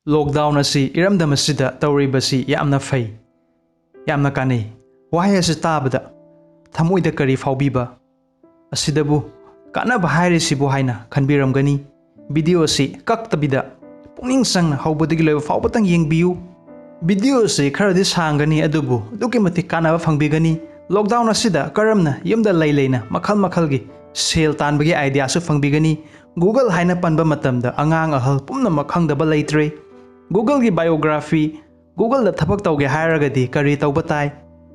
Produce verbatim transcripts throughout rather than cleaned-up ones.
Lockdown ꯑꯁꯤ ꯏꯔꯝꯗꯝ ꯑꯁꯤꯗ ꯇꯧꯔꯤꯕꯁꯤ ꯌꯥꯝꯅ ꯐꯩ, ꯌꯥꯝꯅ ꯀꯥꯟꯅꯩ꯫ ꯋꯥꯍꯩ ꯑꯁꯤ ꯇꯥꯕꯗ ꯊꯃꯣꯏꯗ ꯀꯔꯤ ꯐꯥꯎꯕꯤꯕ? ꯑꯁꯤꯗꯕꯨ ꯀꯥꯟꯅꯕ ꯍꯥꯏꯔꯤꯁꯤꯕꯨ ꯍꯥꯏꯅ ꯈꯟꯕꯤꯔꯝꯒꯅꯤ꯫ ꯚꯤꯗꯤꯑꯣ ꯑꯁꯤ ꯀꯛꯇꯕꯤꯗ ꯄꯨꯛꯅꯤꯡ ꯆꯪꯅ ꯍꯧꯕꯗꯒꯤ ꯂꯣꯏꯕ ꯐꯥꯎꯕꯇꯪ ꯌꯦꯡꯕꯤꯌꯨ꯫ ꯚꯤꯗꯤꯑꯣ ꯑꯁꯤ ꯈꯔꯗꯤ ꯁꯥꯡꯒꯅꯤ, ꯑꯗꯨꯕꯨ ꯑꯗꯨꯛꯀꯤ ꯃꯇꯤꯛ ꯀꯥꯟꯅꯕ ꯐꯪꯕꯤꯒꯅꯤ꯫ Lockdown ꯑꯁꯤꯗ ꯀꯔꯝꯅ ꯌꯨꯝꯗ ꯂꯩ ꯂꯩꯅ ꯃꯈꯜ ꯃꯈꯜꯒꯤ ꯁꯦꯜ ꯇꯥꯟꯕꯒꯤ ideaꯁꯨ ꯐꯪꯕꯤꯒꯅꯤ꯫ Google ꯍꯥꯏꯅ ꯄꯟꯕ ꯃꯇꯝꯗ ꯑꯉꯥꯡ ꯑꯍꯜ ꯄꯨꯝꯅꯃꯛ ꯈꯪꯗꯕ ꯂꯩꯇ꯭ꯔꯦ꯫ Googleꯒꯤ biography, Googleꯗ ꯊꯕꯛ ꯇꯧꯒꯦ ꯍꯥꯏꯔꯒꯗꯤ ꯀꯔꯤ ꯇꯧꯕ ꯇꯥꯏ,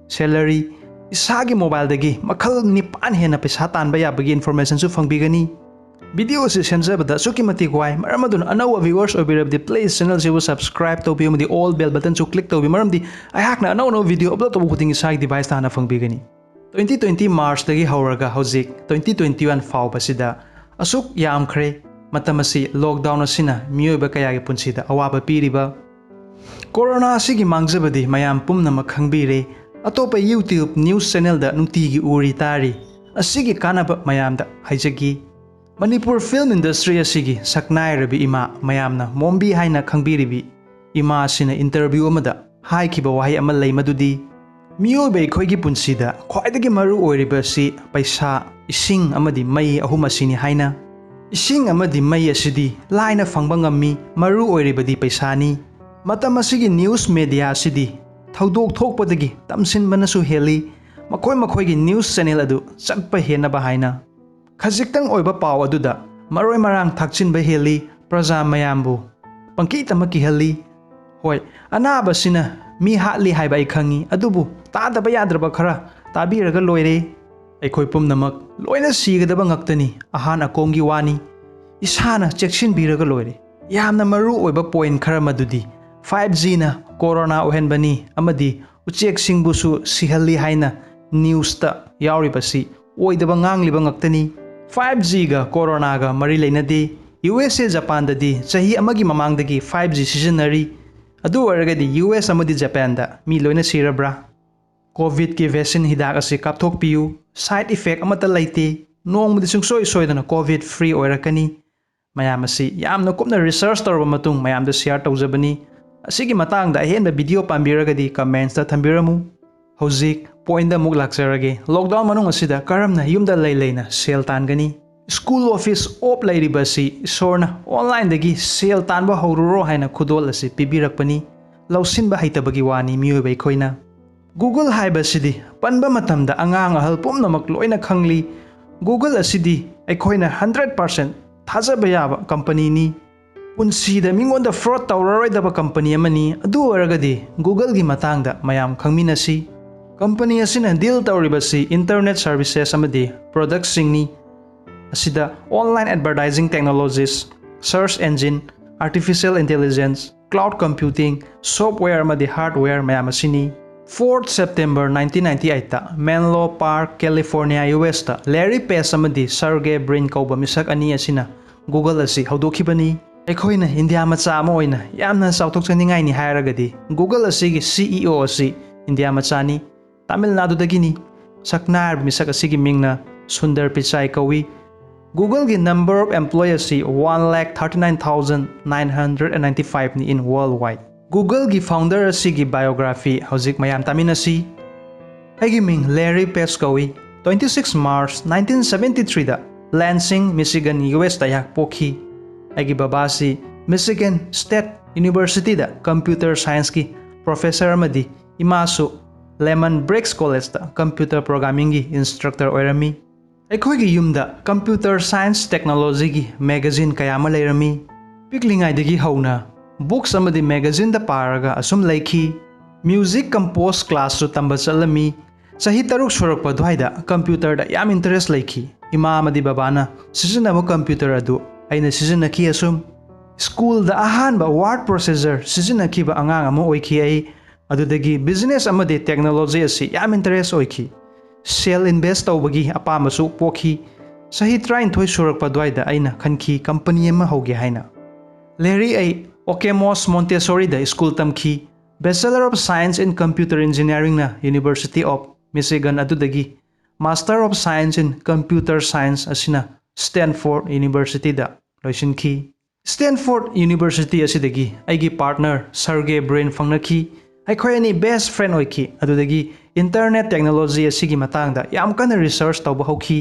salary, ꯏꯁꯥꯒꯤ mobileꯗꯒꯤ ꯃꯈꯜ ꯅꯤꯄꯥꯟ ꯍꯦꯟꯅ ꯄꯩꯁꯥ ꯇꯥꯟꯕ ꯌꯥꯕꯒꯤ informationꯁꯨ ꯐꯪꯕꯤꯒꯅꯤ꯫ ꯚꯤꯗꯤꯑꯣ ꯑꯁꯤ ꯁꯦꯝꯖꯕꯗ ꯑꯁꯨꯛꯀꯤ ꯃꯇꯤꯛ ꯋꯥꯏ꯫ ꯃꯔꯝ ꯑꯗꯨꯅ ꯑꯅꯧꯕ viewers ꯑꯣꯏꯕꯤꯔꯕꯗꯤ please channelꯁꯤꯕꯨ subscribe ꯇꯧꯕꯤꯌꯨ ꯑꯃꯗꯤ all bell buttonꯁꯨ click ꯇꯧꯕꯤꯌꯨ꯫ ꯃꯔꯝꯗꯤ ꯑꯩꯍꯥꯛꯅ ꯑꯅꯧ ꯑꯅꯧꯕ video upload ꯇꯧꯕ ꯈꯨꯗꯤꯡꯒꯤ ꯏꯁꯥꯒꯤ deviceꯇ ꯍꯥꯟꯅ ꯐꯪꯕꯤꯒꯅꯤ꯫ Twenty twenty Marchꯇꯒꯤ ꯍꯧꯔꯒ ꯍꯧꯖꯤꯛ twenty twenty one ꯐꯥꯎꯕꯁꯤꯗ ꯑꯁꯨꯛ ꯌꯥꯝꯈ꯭ꯔꯦ꯫ ꯃꯇꯝ ꯑꯁꯤ lockdown ꯑꯁꯤꯅ ꯃꯤꯑꯣꯏꯕ ꯀꯌꯥꯒꯤ ꯄꯨꯟꯁꯤꯗ ꯑꯋꯥꯕ ꯄꯤꯔꯤꯕ꯫ ꯀꯣꯔꯣꯅꯥ ꯑꯁꯤꯒꯤ ꯃꯥꯡꯖꯕꯗꯤ ꯃꯌꯥꯝ ꯄꯨꯝꯅꯃꯛ ꯈꯪꯕꯤꯔꯦ꯫ ꯑꯇꯣꯞꯄ YouTube news channelꯗ ꯅꯨꯡꯇꯤꯒꯤ ꯎꯔꯤ ꯇꯥꯔꯤ꯫ ꯑꯁꯤꯒꯤ ꯀꯥꯟꯅꯕ ꯃꯌꯥꯝꯗ ꯍꯥꯏꯖꯒꯦ꯫ ꯃꯅꯤꯄꯨꯔ film industry ꯑꯁꯤꯒꯤ ꯁꯛꯅꯥꯏꯔꯕꯤ ꯏꯃꯥ, ꯃꯌꯥꯝꯅ ꯃꯣꯝꯕꯤ ꯍꯥꯏꯅ ꯈꯪꯕꯤꯔꯤꯕꯤ ꯏꯃꯥ ꯑꯁꯤꯅ interview ꯑꯃꯗ ꯍꯥꯏꯈꯤꯕ ꯋꯥꯍꯩ ꯑꯃ ꯂꯩ, ꯃꯗꯨꯗꯤ, "ꯃꯤꯑꯣꯏꯕ ꯑꯩꯈꯣꯏꯒꯤ ꯄꯨꯟꯁꯤꯗ ꯈ꯭ꯋꯥꯏꯗꯒꯤ ꯃꯔꯨ ꯑꯣꯏꯔꯤꯕ ꯑꯁꯤ ꯄꯩꯁꯥ, ꯏꯁꯤꯡ ꯑꯃꯗꯤ ꯃꯩ ꯑꯍꯨꯝ ꯑꯁꯤꯅꯤ" ꯍꯥꯏꯅ꯫ ꯏꯁꯤꯡ ꯑꯃꯗꯤ ꯃꯩ ꯑꯁꯤꯗꯤ ꯂꯥꯏꯅ ꯐꯪꯕ ꯉꯝꯃꯤ, ꯃꯔꯨ ꯑꯣꯏꯔꯤꯕꯗꯤ ꯄꯩꯁꯥꯅꯤ꯫ ꯃꯇꯝ ꯑꯁꯤꯒꯤ news media ꯑꯁꯤꯗꯤ ꯊꯧꯗꯣꯛ ꯊꯣꯛꯄꯗꯒꯤ ꯇꯝꯁꯤꯟꯕꯅꯁꯨ ꯍꯦꯜꯂꯤ꯫ ꯃꯈꯣꯏ ꯃꯈꯣꯏꯒꯤ news channel ꯑꯗꯨ ꯆꯠꯄ ꯍꯦꯟꯅꯕ ꯍꯥꯏꯅ ꯈꯖꯤꯛꯇꯪ ꯑꯣꯏꯕ ꯄꯥꯎ ꯑꯗꯨꯗ ꯃꯔꯣꯏ ꯃꯔꯥꯡ ꯊꯥꯛꯆꯤꯟꯕ ꯍꯦꯜꯂꯤ, ꯄ꯭ꯔꯖꯥ ꯃꯌꯥꯝꯕꯨ ꯄꯪꯀꯤꯇꯃꯛ ꯀꯤꯍꯜꯂꯤ꯫ ꯍꯣꯏ, ꯑꯅꯥꯕꯁꯤꯅ ꯃꯤ ꯍꯥꯠꯂꯤ ꯍꯥꯏꯕ ꯑꯩ ꯈꯪꯉꯤ, ꯑꯗꯨꯕꯨ ꯇꯥꯗꯕ ꯌꯥꯗ꯭ꯔꯕ ꯈꯔ ꯇꯥꯕꯤꯔꯒ ꯂꯣꯏꯔꯦ꯫ ꯑꯩꯈꯣꯏ ꯄꯨꯝꯅꯃꯛ ꯂꯣꯏꯅ ꯁꯤꯒꯗꯕ ꯉꯥꯛꯇꯅꯤ, ꯑꯍꯥꯟ ꯑꯀꯣꯝꯒꯤ ꯋꯥꯅꯤ꯫ ꯏꯁꯥꯅ ꯆꯦꯛꯁꯤꯟꯕꯤꯔꯒ ꯂꯣꯏꯔꯦ꯫ ꯌꯥꯝꯅ ꯃꯔꯨ ꯑꯣꯏꯕ point ꯈꯔ ꯃꯗꯨꯗꯤ five Gꯅ ꯀꯣꯔꯣꯅꯥ ꯑꯣꯏꯍꯟꯕꯅꯤ ꯑꯃꯗꯤ ꯎꯆꯦꯛꯁꯤꯡꯕꯨꯁꯨ ꯁꯤꯍꯜꯂꯤ ꯍꯥꯏꯅ newsꯇ ꯌꯥꯎꯔꯤꯕꯁꯤ ꯑꯣꯏꯗꯕ ꯉꯥꯡꯂꯤꯕ ꯉꯥꯛꯇꯅꯤ꯫ Five Gꯒ ꯀꯣꯔꯣꯅꯥꯒ ꯃꯔꯤ ꯂꯩꯅꯗꯦ꯫ USA, ꯖꯄꯥꯟꯗꯗꯤ ꯆꯍꯤ ꯑꯃꯒꯤ ꯃꯃꯥꯡꯗꯒꯤ five G ꯁꯤꯖꯤꯟꯅꯔꯤ꯫ ꯑꯗꯨ ꯑꯣꯏꯔꯒꯗꯤ US ꯑꯃꯗꯤ ꯖꯄꯥꯟꯗ ꯃꯤ ꯂꯣꯏꯅ ꯁꯤꯔꯕ꯭ꯔꯥ? COVIDꯀꯤ vaccine ꯍꯤꯗꯥꯛ ꯑꯁꯤ ꯀꯥꯞꯊꯣꯛꯄꯤꯌꯨ꯫ Side effect ꯑꯃꯠꯇ ꯂꯩꯇꯦ꯫ ꯅꯣꯡꯃꯗꯤ ꯁꯨꯡꯁꯣꯏ ꯁꯣꯏꯗꯅ COVID free ꯑꯣꯏꯔꯛꯀꯅꯤ꯫ ꯃꯌꯥꯝ ꯑꯁꯤ ꯌꯥꯝꯅ ꯀꯨꯞꯅ research ꯇꯧꯔꯕ ꯃꯇꯨꯡ ꯃꯌꯥꯝꯗ share ꯇꯧꯖꯕꯅꯤ꯫ ꯑꯁꯤꯒꯤ ꯃꯇꯥꯡꯗ ꯑꯍꯦꯟꯕ video ꯄꯥꯝꯕꯤꯔꯒꯗꯤ commentsꯇ ꯊꯝꯕꯤꯔꯝꯃꯨ꯫ ꯍꯧꯖꯤꯛ pointꯇ ꯑꯃꯨꯛ ꯂꯥꯛꯆꯔꯒꯦ꯫ Lockdown ꯃꯅꯨꯡ ꯑꯁꯤꯗ ꯀꯔꯝꯅ ꯌꯨꯝꯗ ꯂꯩ ꯂꯩꯅ ꯁꯦꯜ ꯇꯥꯟꯒꯅꯤ? School office off ꯂꯩꯔꯤꯕ ꯑꯁꯤ ꯏꯁꯣꯔꯅ onlineꯗꯒꯤ ꯁꯦꯜ ꯇꯥꯟꯕ ꯍꯧꯔꯨꯔꯣ ꯍꯥꯏꯅ ꯈꯨꯗꯣꯜ ꯑꯁꯤ ꯄꯤꯕꯤꯔꯛꯄꯅꯤ꯫ ꯂꯧꯁꯤꯟꯕ ꯍꯩꯇꯕꯒꯤ ꯋꯥꯅꯤ ꯃꯤꯑꯣꯏꯕ ꯑꯩꯈꯣꯏꯅ꯫ Google ꯍꯥꯏꯕꯁꯤꯗꯤ ꯄꯟꯕ ꯃꯇꯝꯗ ꯑꯉꯥꯡ ꯑꯍꯜ ꯄꯨꯝꯅꯃꯛ ꯂꯣꯏꯅ ꯈꯪꯂꯤ꯫ Google ꯑꯁꯤꯗꯤ ꯑꯩꯈꯣꯏꯅ hundred percent ꯊꯥꯖꯕ ꯌꯥꯕ companyꯅꯤ꯫ ꯄꯨꯟꯁꯤꯗ ꯃꯤꯉꯣꯟꯗ fraud ꯇꯧꯔꯔꯣꯏꯗꯕ company ꯑꯃꯅꯤ꯫ ꯑꯗꯨ ꯑꯣꯏꯔꯒꯗꯤ Googleꯒꯤ ꯃꯇꯥꯡꯗ ꯃꯌꯥꯝ ꯈꯪꯃꯤꯟꯅꯁꯤ꯫ Company ꯑꯁꯤꯅ deal ꯇꯧꯔꯤꯕꯁꯤ internet services ꯑꯃꯗꯤ productꯁꯤꯡꯅꯤ꯫ ꯑꯁꯤꯗ online advertising technologies, search engine, artificial intelligence, cloud computing, software ꯑꯃꯗꯤ hardware ꯃꯌꯥꯝ ꯑꯁꯤꯅꯤ꯫ Fourth September nineteen ninety eightꯇ Menlo Park, California, USꯇ Larry Page ꯑꯃꯗꯤ Sergey Brin ꯀꯧꯕ ꯃꯤꯁꯛ ꯑꯅꯤ ꯑꯁꯤꯅ Google ꯑꯁꯤ ꯍꯧꯗꯣꯛꯈꯤꯕꯅꯤ꯫ ꯑꯩꯈꯣꯏꯅ ꯏꯟꯗꯤꯌꯥ ꯃꯆꯥ ꯑꯃ ꯑꯣꯏꯅ ꯌꯥꯝꯅ ꯆꯥꯎꯊꯣꯛꯆꯅꯤꯡꯉꯥꯏꯅꯤ ꯍꯥꯏꯔꯒꯗꯤ Google ꯑꯁꯤꯒꯤ CEO ꯑꯁꯤ ꯏꯟꯗꯤꯌꯥ ꯃꯆꯥꯅꯤ, ꯇꯥꯃꯤꯜ ꯅꯥꯗꯨꯗꯒꯤꯅꯤ꯫ ꯁꯛꯅꯥꯏꯔꯕ ꯃꯤꯁꯛ ꯑꯁꯤꯒꯤ ꯃꯤꯡꯅ ꯁꯨꯟꯗꯔ ꯄꯤꯆꯥꯏ ꯀꯧꯏ꯫ Googleꯒꯤ number of employee ꯑꯁꯤ one lakh thirty nine thousand nine hundred ninety fiveꯅꯤ in worldwide꯫ Googleꯒꯤ founder ꯑꯁꯤꯒꯤ biography ꯍꯧꯖꯤꯛ ꯃꯌꯥꯝ ꯇꯥꯃꯤꯟꯅꯁꯤ꯫ ꯑꯩꯒꯤ ꯃꯤꯡ Larry Page ꯀꯧꯏ꯫ Twenty six March nineteen seventy threeꯗ Lansing, Michigan, USꯇ ꯑꯩꯍꯥꯛ ꯄꯣꯛꯈꯤ꯫ ꯑꯩꯒꯤ ꯕꯕꯥꯁꯤ Michigan State Universityꯗ computer scienceꯀꯤ professor ꯑꯃꯗꯤ ꯏꯃꯥꯁꯨ Lehman Briggs Collegeꯇ computer programmingꯒꯤ instructor ꯑꯣꯏꯔꯝꯃꯤ꯫ ꯑꯩꯈꯣꯏꯒꯤ ꯌꯨꯝꯗ computer science technologyꯒꯤ magazine ꯀꯌꯥ ꯑꯃ ꯂꯩꯔꯝꯃꯤ꯫ ꯄꯤꯛꯂꯤꯉꯩꯗꯒꯤ ꯍꯧꯅ books ꯑꯃꯗꯤ magazineꯗ ꯄꯥꯔꯒ ꯑꯁꯨꯝ ꯂꯩꯈꯤ꯫ Music compose classꯁꯨ ꯇꯝꯕ ꯆꯠꯂꯝꯃꯤ꯫ ꯆꯍꯤ ꯇꯔꯨꯛ ꯁꯨꯔꯛꯄ ꯑꯗꯨꯋꯥꯏꯗ computerꯗ ꯌꯥꯝ interest ꯂꯩꯈꯤ꯫ ꯏꯃꯥ ꯑꯃꯗꯤ ꯕꯕꯥꯅ ꯁꯤꯖꯤꯟꯅꯕ computer ꯑꯗꯨ ꯑꯩꯅ ꯁꯤꯖꯤꯟꯅꯈꯤ꯫ ꯑꯁꯨꯝ schoolꯗ ꯑꯍꯥꯟꯕ word processor ꯁꯤꯖꯤꯟꯅꯈꯤꯕ ꯑꯉꯥꯡ ꯑꯃ ꯑꯣꯏꯈꯤ ꯑꯩ꯫ ꯑꯗꯨꯗꯒꯤ business ꯑꯃꯗꯤ technology ꯑꯁꯤ ꯌꯥꯝ interest ꯑꯣꯏꯈꯤ꯫ ꯁꯦꯜ invest ꯇꯧꯕꯒꯤ ꯑꯄꯥꯝꯕꯁꯨ ꯄꯣꯛꯈꯤ꯫ ꯆꯍꯤ ꯇꯔꯥꯅꯤꯊꯣꯏ ꯁꯨꯔꯛꯄ ꯑꯗꯨꯋꯥꯏꯗ ꯑꯩꯅ ꯈꯟꯈꯤ company ꯑꯃ ꯍꯧꯒꯦ ꯍꯥꯏꯅ꯫ Larry ꯑꯩ Okemos Montessoriꯗ school ꯇꯝꯈꯤ꯫ Bachelor of Science in Computer Engineeringꯅ University of Michigan ꯑꯗꯨꯗꯒꯤ, Master of Science in Computer Science ꯑꯁꯤꯅ Stanford Universityꯗ꯫ ꯂꯣꯏꯁꯤꯟꯈꯤ꯫ Stanford University ꯑꯁꯤꯗꯒꯤ ꯑꯩꯒꯤ partner Sergey Brin ꯐꯪꯅꯈꯤ꯫ ꯑꯩꯈꯣꯏ ꯑꯅꯤ best friend ꯑꯣꯏꯈꯤ꯫ ꯑꯗꯨꯗꯒꯤ internet technology ꯑꯁꯤꯒꯤ ꯃꯇꯥꯡꯗ ꯌꯥꯝ ꯀꯟꯅ research ꯇꯧꯕ ꯍꯧꯈꯤ꯫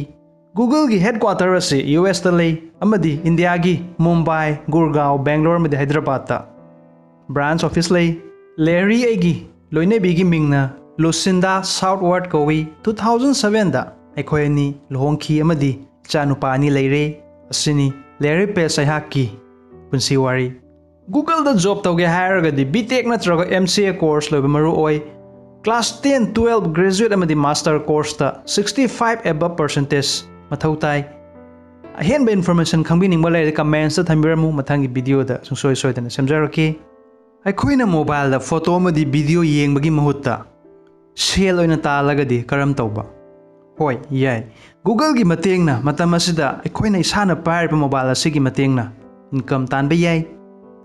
Googleꯒꯤ headquarter ꯑꯁꯤ USꯇ ꯂꯩ ꯑꯃꯗꯤ ꯏꯟꯗꯤꯌꯥꯒꯤ ꯃꯨꯝꯕꯥꯏ, ꯒꯨꯔꯒꯥꯎ, ꯕꯦꯡꯒ꯭ꯂꯣꯔ ꯑꯃꯗꯤ ꯍꯥꯏꯗ꯭ꯔꯕꯥꯗꯇ branch office ꯂꯩ꯫ ꯂꯦꯔꯤ ꯑꯩꯒꯤ ꯂꯣꯏꯅꯕꯤꯒꯤ ꯃꯤꯡꯅ ꯂꯨꯁꯤꯟꯗꯥ ꯁꯥꯎꯠꯋꯥꯔꯗ ꯀꯧꯏ꯫ Two thousand sevenꯗ ꯑꯩꯈꯣꯏ ꯑꯅꯤ ꯂꯨꯍꯣꯡꯈꯤ ꯑꯃꯗꯤ ꯏꯆꯥꯅꯨꯄꯥ ꯑꯅꯤ ꯂꯩꯔꯦ꯫ ꯑꯁꯤꯅꯤ ꯂꯦꯔꯤ ꯄꯦꯁ ꯑꯩꯍꯥꯛꯀꯤ ꯄꯨꯟꯁꯤ ꯋꯥꯔꯤ꯫ Googleꯗ job ꯇꯧꯒꯦ ꯍꯥꯏꯔꯒꯗꯤ B Tech ꯅꯠꯇ꯭ꯔꯒ M C A course ꯂꯣꯏꯕ ꯃꯔꯨ ꯑꯣꯏ꯫ Class ten, twelve, graduate ꯑꯃꯗꯤ master courseꯇ sixty five above percentage ꯃꯊꯧ ꯇꯥꯏ꯫ ꯑꯍꯦꯟꯕ information ꯈꯪꯕꯤꯅꯤꯡꯕ ꯂꯩꯔꯗꯤ commentsꯇ ꯊꯝꯕꯤꯔꯝꯃꯨ, ꯃꯊꯪꯒꯤ videoꯗ ꯁꯨꯡꯁꯣꯏ ꯁꯣꯏꯗꯅ ꯁꯦꯝꯖꯔꯛꯀꯦ꯫ ꯑꯩꯈꯣꯏꯅ mobileꯗ photo ꯑꯃꯗꯤ video ꯌꯦꯡꯕꯒꯤ ꯃꯍꯨꯠꯇ ꯁꯦꯜ ꯑꯣꯏꯅ ꯇꯥꯜꯂꯒꯗꯤ ꯀꯔꯝ ꯇꯧꯕ? ꯍꯣꯏ, ꯌꯥꯏ꯫ Googleꯒꯤ ꯃꯇꯦꯡꯅ ꯃꯇꯝ ꯑꯁꯤꯗ ꯑꯩꯈꯣꯏꯅ ꯏꯁꯥꯅ ꯄꯥꯏꯔꯤꯕ mobile ꯑꯁꯤꯒꯤ ꯃꯇꯦꯡꯅ income ꯇꯥꯟꯕ ꯌꯥꯏ꯫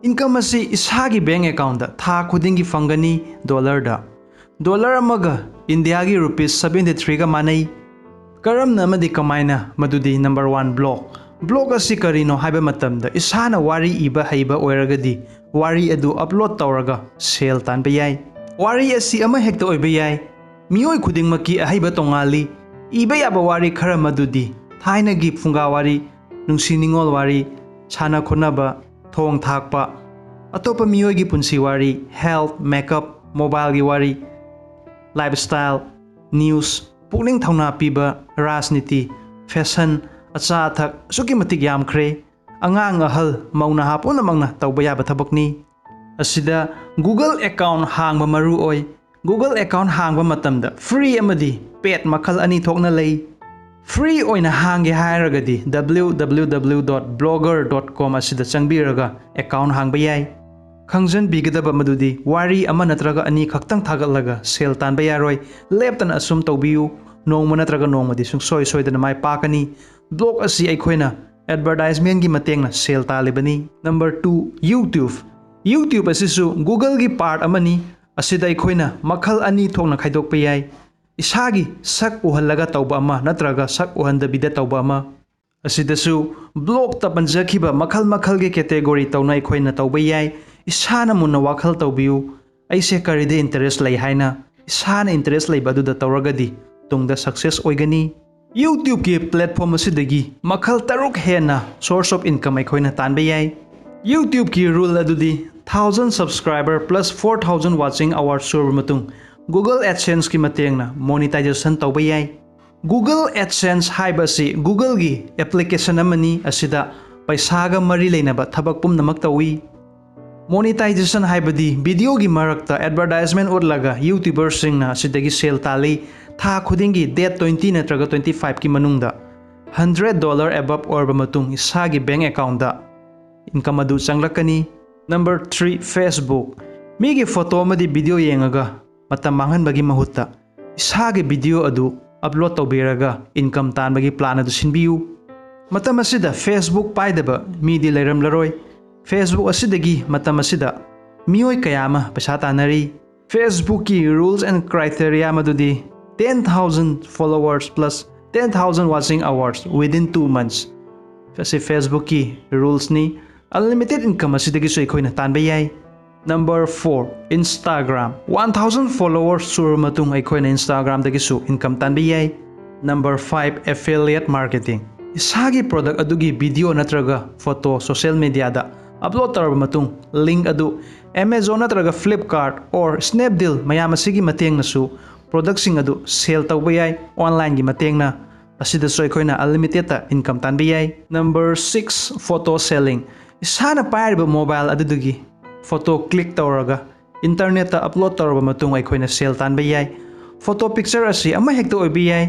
Income ꯑꯁꯤ ꯏꯁꯥꯒꯤ bank accountꯇ ꯊꯥ ꯈꯨꯗꯤꯡꯒꯤ ꯐꯪꯒꯅꯤ, dollarꯗ꯫ Dollar ꯑꯃꯒ ꯏꯟꯗꯤꯌꯥꯒꯤ rupees seventy threeꯒ ꯃꯥꯟꯅꯩ꯫ ꯀꯔꯝꯅ ꯑꯃꯗꯤ ꯀꯃꯥꯏꯅ? ꯃꯗꯨꯗꯤ number one, blog꯫ Blog ꯑꯁꯤ ꯀꯔꯤꯅꯣ ꯍꯥꯏꯕ ꯃꯇꯝꯗ, ꯏꯁꯥꯅ ꯋꯥꯔꯤ ꯏꯕ ꯍꯩꯕ ꯑꯣꯏꯔꯒꯗꯤ ꯋꯥꯔꯤ ꯑꯗꯨ upload ꯇꯧꯔꯒ ꯁꯦꯜ ꯇꯥꯟꯕ ꯌꯥꯏ꯫ ꯋꯥꯔꯤ ꯑꯁꯤ ꯑꯃꯍꯦꯛꯇ ꯑꯣꯏꯕ ꯌꯥꯏ꯫ ꯃꯤꯑꯣꯏ ꯈꯨꯗꯤꯡꯃꯛꯀꯤ ꯑꯍꯩꯕ ꯇꯣꯉꯥꯜꯂꯤ꯫ ꯏꯕ ꯌꯥꯕ ꯋꯥꯔꯤ ꯈꯔ ꯃꯗꯨꯗꯤ ꯊꯥꯏꯅꯒꯤ ꯐꯨꯡꯒꯥ ꯋꯥꯔꯤ, ꯅꯨꯡꯁꯤ ꯅꯤꯉꯣꯜ ꯋꯥꯔꯤ, ꯁꯥꯟꯅ ꯈꯣꯠꯅꯕ, ꯊꯣꯡ ꯊꯥꯛꯄ, ꯑꯇꯣꯞꯄ ꯃꯤꯑꯣꯏꯒꯤ ꯄꯨꯟꯁꯤ ꯋꯥꯔꯤ, health, makeup, mobileꯒꯤ ꯋꯥꯔꯤ, lifestyle, news, ꯄꯨꯛꯅꯤꯡ ꯊꯧꯅꯥ ꯄꯤꯕ, ꯔꯥꯖꯅꯤꯇꯤ, fashion, ꯑꯆꯥ ꯑꯊꯛ, ꯑꯁꯨꯛꯀꯤ ꯃꯇꯤꯛ ꯌꯥꯝꯈ꯭ꯔꯦ꯫ ꯑꯉꯥꯡ ꯑꯍꯜ, ꯃꯧ ꯅꯍꯥ ꯄꯨꯝꯅꯃꯛꯅ ꯇꯧꯕ ꯌꯥꯕ ꯊꯕꯛꯅꯤ꯫ ꯑꯁꯤꯗ Google account ꯍꯥꯡꯕ ꯃꯔꯨ ꯑꯣꯏ꯫ Google account ꯍꯥꯡꯕ ꯃꯇꯝꯗ free ꯑꯃꯗꯤ paid ꯃꯈꯜ ꯑꯅꯤ ꯊꯣꯛꯅ ꯂꯩ꯫ Free ꯑꯣꯏꯅ ꯍꯥꯡꯒꯦ ꯍꯥꯏꯔꯒꯗꯤ www.blogger.com ꯑꯁꯤꯗ ꯆꯪꯕꯤꯔꯒ account ꯍꯥꯡꯕ ꯌꯥꯏ꯫ ꯈꯪꯖꯟꯕꯤꯒꯗꯕ ꯃꯗꯨꯗꯤ ꯋꯥꯔꯤ ꯑꯃ ꯅꯠꯇ꯭ꯔꯒ ꯑꯅꯤ ꯈꯛꯇꯪ ꯊꯥꯒꯠꯂꯒ ꯁꯦꯜ ꯇꯥꯟꯕ ꯌꯥꯔꯣꯏ꯫ ꯂꯦꯞꯇꯅ ꯑꯁꯨꯝ ꯇꯧꯕꯤꯌꯨ꯫ ꯅꯣꯡꯃ ꯅꯠꯇ꯭ꯔꯒ ꯅꯣꯡꯃꯗꯤ ꯁꯨꯡꯁꯣꯏ ꯁꯣꯏꯗꯅ ꯃꯥꯏ ꯄꯥꯛꯀꯅꯤ꯫ Blog ꯑꯁꯤ ꯑꯩꯈꯣꯏꯅ advertisementꯒꯤ ꯃꯇꯦꯡꯅ ꯁꯦꯜ ꯇꯥꯜꯂꯤꯕꯅꯤ꯫ Number two, YouTube꯫ YouTube ꯑꯁꯤꯁꯨ Googleꯒꯤ part ꯑꯃꯅꯤ꯫ ꯑꯁꯤꯗ ꯑꯩꯈꯣꯏꯅ ꯃꯈꯜ ꯑꯅꯤ ꯊꯣꯛꯅ ꯈꯥꯏꯗꯣꯛꯄ ꯌꯥꯏ꯫ ꯏꯁꯥꯒꯤ ꯁꯛ ꯎꯍꯜꯂꯒ ꯇꯧꯕ ꯑꯃ ꯅꯠꯇ꯭ꯔꯒ ꯁꯛ ꯎꯍꯟꯗꯕꯤꯗ ꯇꯧꯕ ꯑꯃ꯫ ꯑꯁꯤꯗꯁꯨ ꯕ꯭ꯂꯣꯛꯇ ꯄꯟꯖꯈꯤꯕ ꯃꯈꯜ ꯃꯈꯜꯒꯤ ꯀꯦꯇꯦꯒꯣꯔꯤ ꯇꯧꯅ ꯑꯩꯈꯣꯏꯅ ꯇꯧꯕ ꯌꯥꯏ꯫ ꯏꯁꯥꯅ ꯃꯨꯟꯅ ꯋꯥꯈꯜ ꯇꯧꯕꯤꯌꯨ꯫ ꯑꯩꯁꯦ ꯀꯔꯤꯗ ꯏꯟꯇꯔꯦꯁ ꯂꯩ ꯍꯥꯏꯅ ꯏꯁꯥꯅ ꯏꯟꯇꯔꯦꯁ ꯂꯩꯕ ꯑꯗꯨꯗ ꯇꯧꯔꯒꯗꯤ ꯇꯨꯡꯗ ꯁꯛꯁꯦꯁ ꯑꯣꯏꯒꯅꯤ꯫ YouTubeꯀꯤ ꯄ꯭ꯂꯦꯠꯐꯣꯝ ꯑꯁꯤꯗꯒꯤ ꯃꯈꯜ ꯇꯔꯨꯛ ꯍꯦꯟꯅ source of income ꯑꯩꯈꯣꯏꯅ ꯇꯥꯟꯕ ꯌꯥꯏ꯫ YouTubeꯀꯤ ꯔꯨꯜ ꯑꯗꯨꯗꯤ thousand subscriber plus four thousand watching hours ꯁꯨꯔꯕ ꯃꯇꯨꯡ Google AdSenseꯀꯤ ꯃꯇꯦꯡꯅ ꯃꯣꯅꯤꯇꯥꯏꯖꯦꯁꯟ ꯇꯧꯕ ꯌꯥꯏ꯫ Google AdSense ꯍꯥꯏꯕ ꯑꯁꯤ Googleꯒꯤ ꯑꯦꯄ꯭ꯂꯤꯀꯦꯁꯟ ꯑꯃꯅꯤ꯫ ꯑꯁꯤꯗ ꯄꯩꯁꯥꯒ ꯃꯔꯤ ꯂꯩꯅꯕ ꯊꯕꯛ ꯄꯨꯝꯅꯃꯛ ꯇꯧꯏ꯫ ꯃꯣꯅꯤꯇꯥꯏꯖꯦꯁꯟ ꯍꯥꯏꯕꯗꯤ ꯚꯤꯗꯤꯑꯣꯒꯤ ꯃꯔꯛꯇ ꯑꯦꯗꯚꯔꯇꯥꯏꯖꯃꯦꯟ ꯎꯠꯂꯒ YouTuberꯁꯤꯡꯅ ꯑꯁꯤꯗꯒꯤ ꯁꯦꯜ ꯇꯥꯜꯂꯤ꯫ ꯊꯥ ꯈꯨꯗꯤꯡꯒꯤ date twenty ꯅꯠꯇ꯭ꯔꯒ twenty fiveꯀꯤ ꯃꯅꯨꯡꯗ hundred dollar above ꯑꯣꯏꯔꯕ ꯃꯇꯨꯡ ꯏꯁꯥꯒꯤ ꯕꯦꯡ ꯑꯦꯀꯥꯎꯟꯗ ꯏꯟꯀꯝ ꯑꯗꯨ ꯆꯪꯂꯛꯀꯅꯤ꯫ Number three, Facebook꯫ ꯃꯤꯒꯤ ꯐꯣꯇꯣ ꯑꯃꯗꯤ ꯚꯤꯗꯤꯑꯣ ꯌꯦꯡꯉꯒ ꯃꯇꯝ ꯃꯥꯡꯍꯟꯕꯒꯤ ꯃꯍꯨꯠꯇ ꯏꯁꯥꯒꯤ ꯚꯤꯗꯤꯑꯣ ꯑꯗꯨ ꯑꯞꯂꯣꯗ ꯇꯧꯕꯤꯔꯒ ꯏꯟꯀꯝ ꯇꯥꯟꯕꯒꯤ ꯄ꯭ꯂꯥꯟ ꯑꯗꯨ ꯁꯤꯟꯕꯤꯌꯨ꯫ ꯃꯇꯝ ꯑꯁꯤꯗ Facebook ꯄꯥꯏꯗꯕ ꯃꯤꯗꯤ ꯂꯩꯔꯝꯂꯔꯣꯏ꯫ Facebook ꯑꯁꯤꯗꯒꯤ ꯃꯇꯝ ꯑꯁꯤꯗ ꯃꯤꯑꯣꯏ ꯀꯌꯥ ꯑꯃ ꯄꯩꯁꯥ ꯇꯥꯟꯅꯔꯤ꯫ Facebookꯀꯤ rules and criteria ꯃꯗꯨꯗꯤ ten thousand followers plus ten thousand watching hours within two months꯫ ꯑꯁꯤ Facebookꯀꯤ ꯔꯨꯜꯁꯅꯤ꯫ Unlimited income ꯑꯁꯤꯗꯒꯤꯁꯨ ꯑꯩꯈꯣꯏꯅ ꯇꯥꯟꯕ ꯌꯥꯏ꯫ Number four, Instagram꯫ One thousand followers ꯁꯨꯔꯕ ꯃꯇꯨꯡ ꯑꯩꯈꯣꯏꯅ Instagramꯗꯒꯤꯁꯨ ꯏꯟꯀꯝ ꯇꯥꯟꯕ ꯌꯥꯏ꯫ Number five, affiliate marketing꯫ ꯏꯁꯥꯒꯤ ꯄ꯭ꯔꯣꯗꯛ ꯑꯗꯨꯒꯤ ꯚꯤꯗꯤꯑꯣ ꯅꯠꯇ꯭ꯔꯒ ꯐꯣꯇꯣ ꯁꯣꯁꯤꯌꯦꯜ ꯃꯦꯗꯤꯌꯥꯗ ꯑꯞꯂꯣꯗ ꯇꯧꯔꯕ ꯃꯇꯨꯡ ꯂꯤꯡꯛ ꯑꯗꯨ Amazon ꯅꯠꯇ꯭ꯔꯒ Flipkart or Snapdeal ꯃꯌꯥꯝ ꯑꯁꯤꯒꯤ ꯃꯇꯦꯡꯅꯁꯨ ꯄ꯭ꯔꯣꯗꯛꯁꯤꯡ ꯑꯗꯨ ꯁꯦꯜ ꯇꯧꯕ ꯌꯥꯏ ꯑꯣꯟꯂꯥꯏꯟꯒꯤ ꯃꯇꯦꯡꯅ꯫ ꯑꯁꯤꯗꯁꯨ ꯑꯩꯈꯣꯏꯅ ꯑꯟꯂꯤꯃꯤꯇꯦꯠꯇ ꯏꯟꯀꯝ ꯇꯥꯟꯕ ꯌꯥꯏ꯫ Number six, photo selling꯫ ꯏꯁꯥꯅ ꯄꯥꯏꯔꯤꯕ ꯃꯣꯕꯥꯏꯜ ꯑꯗꯨꯗꯒꯤ ꯐꯣꯇꯣ ꯀ꯭ꯂꯤꯛ ꯇꯧꯔꯒ ꯏꯟꯇꯔꯅꯦꯠꯇ ꯑꯞꯂꯣꯗ ꯇꯧꯔꯕ ꯃꯇꯨꯡ ꯑꯩꯈꯣꯏꯅ ꯁꯦꯜ ꯇꯥꯟꯕ ꯌꯥꯏ꯫ ꯐꯣꯇꯣ ꯄꯤꯛꯆꯔ ꯑꯁꯤ ꯑꯃꯍꯦꯛꯇ ꯑꯣꯏꯕ ꯌꯥꯏ꯫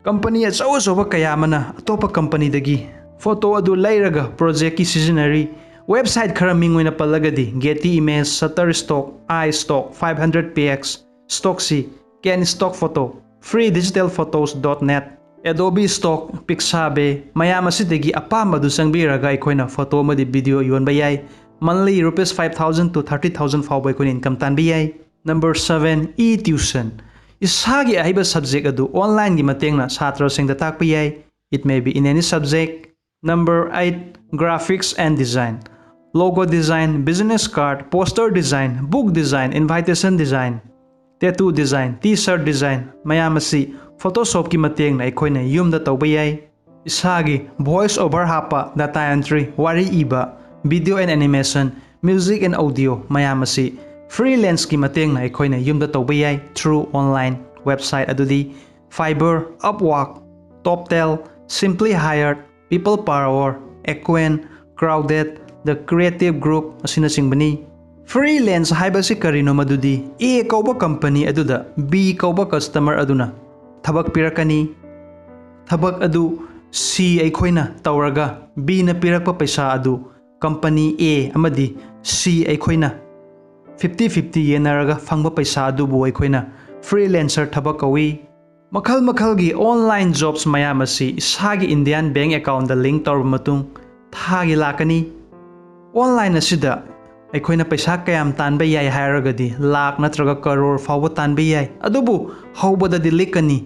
ꯀꯝꯄꯅꯤ ꯑꯆꯧ ꯑꯆꯧꯕ ꯀꯌꯥ ꯑꯃꯅ ꯑꯇꯣꯞꯄ ꯀꯝꯄꯅꯤꯗꯒꯤ ꯐꯣꯇꯣ ꯑꯗꯨ ꯂꯩꯔꯒ ꯄ꯭ꯔꯣꯖꯦꯛꯀꯤ ꯁꯤꯖꯤꯟꯅꯔꯤ꯫ ꯋꯦꯕꯁꯥꯏꯠ ꯈꯔ ꯃꯤꯡ ꯑꯣꯏꯅ ꯄꯜꯂꯒꯗꯤ Getty Images, Shutterstock, iStock, five hundred P X, Stocksy, Can Stock Photo, free digital photos dot net, Adobe Stock, Pixabay ꯃꯌꯥꯝ ꯑꯁꯤꯗꯒꯤ ꯑꯄꯥꯝꯕꯗꯨ ꯆꯪꯕꯤꯔꯒ ꯑꯩꯈꯣꯏꯅ ꯐꯣꯇꯣ ꯑꯃꯗꯤ ꯚꯤꯗꯤꯑꯣ ꯌꯣꯟꯕ ꯌꯥꯏ꯫ Monthly rupees five thousand to thirty thousand ꯐꯥꯎꯕ ꯑꯩꯈꯣꯏꯅ ꯏꯟꯀꯝ ꯇꯥꯟꯕ ꯌꯥꯏ꯫ Number seven, e-tuition꯫ ꯏꯁꯥꯒꯤ ꯑꯍꯩꯕ ꯁꯕꯖꯦꯛ ꯑꯗꯨ ꯑꯣꯟꯂꯥꯏꯟꯒꯤ ꯃꯇꯦꯡꯅ ꯁꯥꯇ꯭ꯔꯁꯤꯡꯗ ꯇꯥꯛꯄ ꯌꯥꯏ꯫ It may be in any subject. Number eight, graphics and design. Logo design, business card, poster design, book design, invitation design, tattoo design, T-shirt design, ꯃꯌꯥꯝ ꯑꯁꯤ Photoshopꯀꯤ ꯃꯇꯦꯡꯅ ꯑꯩꯈꯣꯏꯅ ꯌꯨꯝꯗ ꯇꯧꯕ ꯌꯥꯏ꯫ ꯏꯁꯥꯒꯤ voice over ꯍꯥꯞꯄ, data entry, ꯋꯥꯔꯤ ꯏꯕ, video and animation, music and audio ꯃꯌꯥꯝ ꯑꯁꯤ freelanceꯀꯤ ꯃꯇꯦꯡꯅ ꯑꯩꯈꯣꯏꯅ ꯌꯨꯝꯗ ꯇꯧꯕ ꯌꯥꯏ through online website ꯑꯗꯨꯗꯤ Fiverr, Upwork, TopTal, Simply Hired, People Power, Aquent, Crowded, The Creative Group ꯑꯁꯤꯅꯆꯤꯡꯕꯅꯤ꯫ Freelance ꯍꯥꯏꯕꯁꯤ ꯀꯔꯤꯅꯣ? ꯃꯗꯨꯗꯤ A ꯀꯧꯕ company ꯑꯗꯨꯗ B ꯀꯧꯕ customer ꯑꯗꯨꯅ ꯊꯕꯛ ꯄꯤꯔꯛꯀꯅꯤ꯫ ꯊꯕꯛ ꯑꯗꯨ C ꯑꯩꯈꯣꯏꯅ ꯇꯧꯔꯒ Bꯅ ꯄꯤꯔꯛꯄ ꯄꯩꯁꯥ ꯑꯗꯨ company A ꯑꯃꯗꯤ C ꯑꯩꯈꯣꯏꯅ fifty fifty ꯌꯦꯟꯅꯔꯒ ꯐꯪꯕ ꯄꯩꯁꯥ ꯑꯗꯨꯕꯨ ꯑꯩꯈꯣꯏꯅ freelancer ꯊꯕꯛ ꯀꯧꯏ꯫ ꯃꯈꯜ ꯃꯈꯜꯒꯤ online jobs ꯃꯌꯥꯝ ꯑꯁꯤ ꯏꯁꯥꯒꯤ Indian bank accountꯇ link ꯇꯧꯔꯕ ꯃꯇꯨꯡ ꯊꯥꯒꯤ ꯂꯥꯛꯀꯅꯤ꯫ Online ꯑꯁꯤꯗ ꯑꯩꯈꯣꯏꯅ ꯄꯩꯁꯥ ꯀꯌꯥꯝ ꯇꯥꯟꯕ ꯌꯥꯏ ꯍꯥꯏꯔꯒꯗꯤ ꯂꯥꯈ ꯅꯠꯇ꯭ꯔꯒ ꯀꯔꯣꯔ ꯐꯥꯎꯕ ꯇꯥꯟꯕ ꯌꯥꯏ꯫ ꯑꯗꯨꯕꯨ ꯍꯧꯕꯗꯗꯤ ꯂꯤꯛꯀꯅꯤ꯫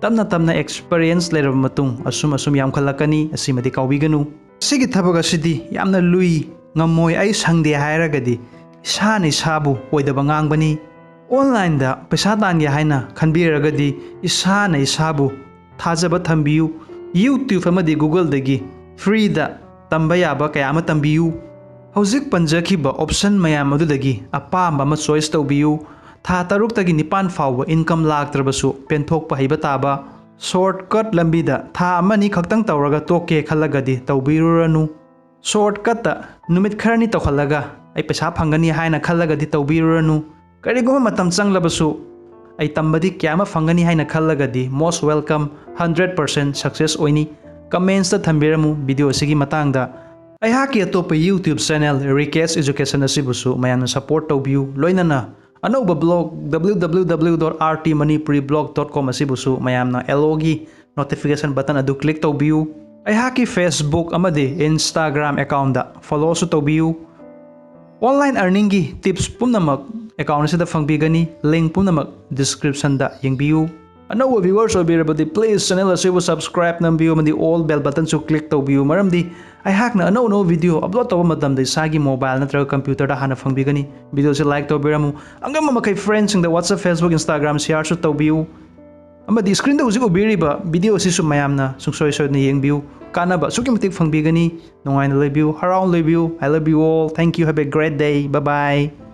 ꯇꯞꯅ ꯇꯞꯅ experience ꯂꯩꯔꯕ ꯃꯇꯨꯡ ꯑꯁꯨꯝ ꯑꯁꯨꯝ ꯌꯥꯝꯈꯠꯂꯛꯀꯅꯤ꯫ ꯑꯁꯤꯃꯗꯤ ꯀꯥꯎꯕꯤꯒꯅꯨ꯫ ꯁꯤꯒꯤ ꯊꯕꯛ ꯑꯁꯤꯗꯤ ꯌꯥꯝꯅ ꯂꯨꯏ, ꯉꯝꯃꯣꯏ, ꯑꯩ ꯁꯪꯗꯦ ꯍꯥꯏꯔꯒꯗꯤ ꯏꯁꯥꯅ ꯏꯁꯥꯕꯨ ꯑꯣꯏꯗꯕ ꯉꯥꯡꯕꯅꯤ꯫ Onlineꯗ ꯄꯩꯁꯥ ꯇꯥꯟꯒꯦ ꯍꯥꯏꯅ ꯈꯟꯕꯤꯔꯒꯗꯤ ꯏꯁꯥꯅ ꯏꯁꯥꯕꯨ ꯊꯥꯖꯕ ꯊꯝꯕꯤꯌꯨ꯫ YouTube ꯑꯃꯗꯤ Googleꯗꯒꯤ freeꯗ ꯇꯝꯕ ꯌꯥꯕ ꯀꯌꯥ ꯑꯃ ꯇꯝꯕꯤꯌꯨ꯫ ꯍꯧꯖꯤꯛ ꯄꯟꯖꯈꯤꯕ option ꯃꯌꯥꯝ ꯑꯗꯨꯗꯒꯤ ꯑꯄꯥꯝꯕ ꯑꯃ choice ꯇꯧꯕꯤꯌꯨ꯫ ꯊꯥ ꯇꯔꯨꯛꯇꯒꯤ ꯅꯤꯄꯥꯟ ꯐꯥꯎꯕ income ꯂꯥꯛꯇ꯭ꯔꯕꯁꯨ ꯄꯦꯟꯊꯣꯛꯄ ꯍꯩꯕ ꯇꯥꯕ shortcut ꯂꯝꯕꯤꯗ ꯊꯥ ꯑꯃꯅꯤ ꯈꯛꯇꯪ ꯇꯧꯔꯒ ꯇꯣꯛꯀꯦ ꯈꯜꯂꯒꯗꯤ ꯇꯧꯕꯤꯔꯨꯔꯅꯨ꯫ Shortcutꯇ ꯅꯨꯃꯤꯠ ꯈꯔꯅꯤ ꯇꯧꯍꯜꯂꯒ ꯑꯩ ꯄꯩꯁꯥ ꯐꯪꯒꯅꯤ ꯍꯥꯏꯅ ꯈꯜꯂꯒꯗꯤ ꯇꯧꯕꯤꯔꯨꯔꯅꯨ꯫ ꯀꯔꯤꯒꯨꯝꯕ ꯃꯇꯝ ꯆꯪꯂꯕꯁꯨ ꯑꯩ ꯇꯝꯕꯗꯤ ꯀꯌꯥ ꯑꯃ ꯐꯪꯒꯅꯤ ꯍꯥꯏꯅ ꯈꯜꯂꯒꯗꯤ most welcome, hundred percent success ꯑꯣꯏꯅꯤ꯫ Commentsꯇ ꯊꯝꯕꯤꯔꯝꯃꯨ video ꯑꯁꯤꯒꯤ ꯃꯇꯥꯡꯗ꯫ ꯑꯩꯍꯥꯛꯀꯤ ꯑꯇꯣꯞꯄ YouTube channel Rikesh Education ꯑꯁꯤꯕꯨꯁꯨ ꯃꯌꯥꯝꯅ support ꯇꯧꯕꯤꯌꯨ꯫ ꯂꯣꯏꯅꯅ ꯑꯅꯧꯕ blog www.rtmanipuriblog.com ꯑꯁꯤꯕꯨꯁꯨ ꯃꯌꯥꯝꯅ alloꯒꯤ notification button ꯑꯗꯨ click ꯇꯧꯕꯤꯌꯨ꯫ ꯑꯩꯍꯥꯛꯀꯤ Facebook ꯑꯃꯗꯤ Instagram accountꯇ followꯁꯨ ꯇꯧꯕꯤꯌꯨ꯫ Online earningꯒꯤ tips ꯄꯨꯝꯅꯃꯛ account ꯑꯁꯤꯗ ꯐꯪꯕꯤꯒꯅꯤ꯫ Link ꯄꯨꯝꯅꯃꯛ descriptionꯗ ꯌꯦꯡꯕꯤꯌꯨ꯫ ꯑꯅꯧꯕ viewers ꯑꯣꯏꯕꯤꯔꯕꯗꯤ please channel ꯑꯁꯤꯕꯨ subscribe ꯅꯝꯕꯤꯌꯨ ꯑꯃꯗꯤ all bell button ꯁꯨ click ꯇꯧꯕꯤꯌꯨ, ꯃꯔꯝꯗꯤ ꯑꯩꯍꯥꯛꯅ ꯑꯅꯧ ꯑꯅꯧꯕ video upload ꯇꯧꯕ ꯃꯇꯝꯗ ꯏꯁꯥꯒꯤ mobile ꯅꯠꯇ꯭ꯔꯒ computer ꯗ ꯍꯥꯟꯅ ꯐꯪꯕꯤꯒꯅꯤ꯫ Video ꯁꯤ like ꯇꯧꯕꯤꯔꯝꯃꯨ꯫ ꯑꯉꯝꯕ ꯃꯈꯩ friends ꯁꯤꯡꯗ WhatsApp, Facebook, Instagram share ꯁꯨ ꯇꯧꯕꯤꯌꯨ꯫ ꯑꯃꯗꯤ screen ꯗ ꯍꯧꯖꯤꯛ ꯎꯕꯤꯔꯤꯕ video ꯑꯁꯤꯁꯨ ꯃꯌꯥꯝꯅ ꯁꯨꯡꯁꯣꯏ ꯁꯣꯏꯗꯅ ꯌꯦꯡꯕꯤꯌꯨ, ꯀꯥꯟꯅꯕ ꯑꯁꯨꯛꯀꯤ ꯃꯇꯤꯛ ꯐꯪꯕꯤꯒꯅꯤ꯫ ꯅꯨꯡꯉꯥꯏꯅ ꯂꯩꯕꯤꯌꯨ, ꯍꯔꯥꯎꯅ ꯂꯩꯕꯤꯌꯨ꯫ I love you all, thank you, have a great day, bye bye꯫